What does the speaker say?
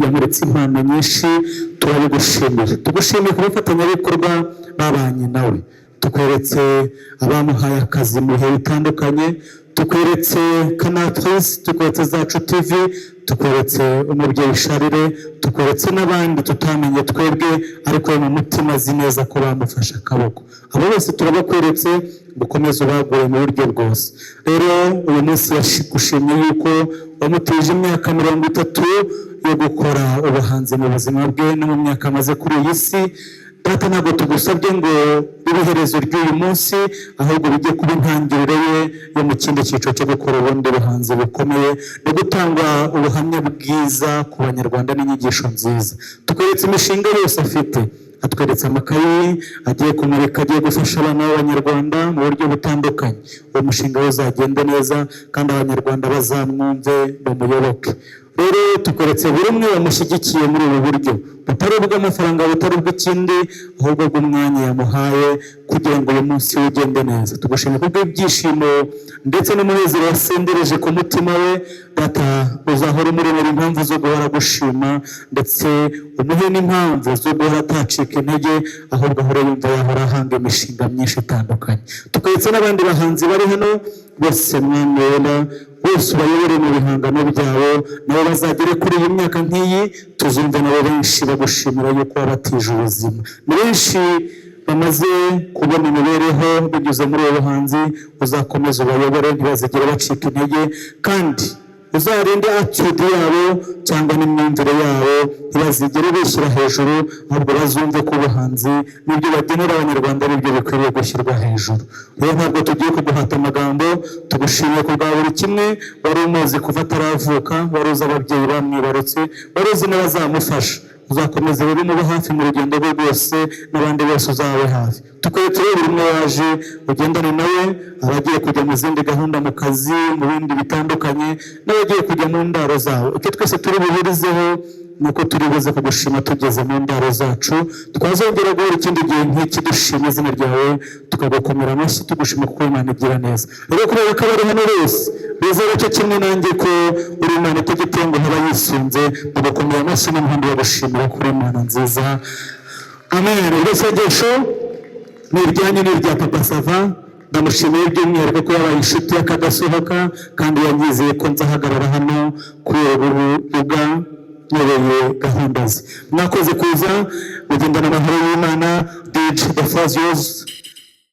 Yamuritse impano nyinshi, turabigushimiye. Tugushimiye ku bafatanyabikorwa babanye nawe. Tukweretse abamuhaye akazi mu bihe bitandukanye, tukweretse Canal Plus, tukweretse Zacu TV, tukweretse umubyeyi Sharire, tukweretse n'abandi tutamenye twebwe, ariko mu mutima azi neza ko bamufashe akaboko. Abo bose turabakweretse ngo ukomeze ubagure mu buryo bwose. Rero uyu munsi yagushimye yuko wamutije imyaka 30 yo gukora ubuhanzi mu buzima bwe no mu myaka amaze kuri iyi si. Data, ntabwo tugusabye ngo bibe iherezo ry'uyu munsi, ahubwo bijye kuba intangiriro ye yo mu kindi cyiciro cyo gukora ubundi buhanzi bukomeye no gutanga ubuhamya bwiza ku Banyarwanda n'inyigisho nziza. Tukweretse imishinga yose afite, atweretse amakayi agiye kumurika, agiye gufasha abana b'Abanyarwanda mu buryo butandukanye. Uwo mushinga we uzagende neza kandi Abanyarwanda bazamwumve, bamuyoboke. Rero tukweretse buri umwe wamushyigikiye muri ubu buryo butari ubw'amafaranga, butari ubw'ikindi, ahubwo bw'umwanya yamuhaye kugira ngo uyu munsi we ugende neza. Tugushimye kubw'ibyishimo ndetse n'umunezero wasendereje ku mutima we. Data, uzahora umuremera impamvu zo guhora gushima, ndetse umuhe n'impamvu zo guhora atacika intege, ahubwo ahora yumva yahora ahanga imishinga myinshi itandukanye. Tukweretse n'abandi bahanzi bari hano bose, Mwami wera, bose ubayobore mu bihangano byabo, nabo bazagere kuri iyi myaka nk'iyi, tuzumve nabo benshi bagushimira yuko wabatije ubuzima. Ni benshi bamaze kubona imibereho binyuze muri ubu buhanzi. Uzakomeza ubayobore, ntibazigere bacika intege, kandi uzarinde attitude yabo cyangwa n'imyumvire yabo, ntibazigere bishyira hejuru, ahubwo bazumve ko ubuhanzi n'ibyo bagenera Abanyarwanda ari byo bikwiriye gushyirwa hejuru. Rero ntabwo tugiye kuguhata amagambo, tugushimiye ku bwa buri kimwe. Wari umuzi kuva ataravuka, wari uzi ababyeyi bamwibarutse, wari uzi n'abazamufasha. Uzakomeza rero umube hafi mu rugendo rwe rwose, n'abandi bose uzabe hafi. Tukweretse rero buri umwe waje, ugendane nawe, abagiye kujya mu zindi gahunda, mu kazi, mu bindi bitandukanye, n'abagiye kujya mu ndaro zabo. Icyo twese turi buhurizeho ni uko turi buze kugushima tugeze mu ndaro zacu. Twazongera guhura ikindi gihe nk'iki, dushima izina ryawe, tukagukomera amashyi, tugushima kuko Imana igira neza. Rero kubera ko abari hano bose bizera cyo kimwe nanjye ko uri Imana itagitenguha abayisunze, tugakomera amashyi n'impundu yo gushimira kuri Imana nziza. Amen. Iryo sengesho ni iryanyu, ni irya Papa Sava. Ndamushimiye by'umwihariko ko yabaye inshuti y'akadasohoka kandi yanyizeye ko nzahagarara hano kuri uru rubuga nyoboye gahunda ze. Mwakoze kuza, mugendana amahoro y'Imana. DJ, the floor is yours.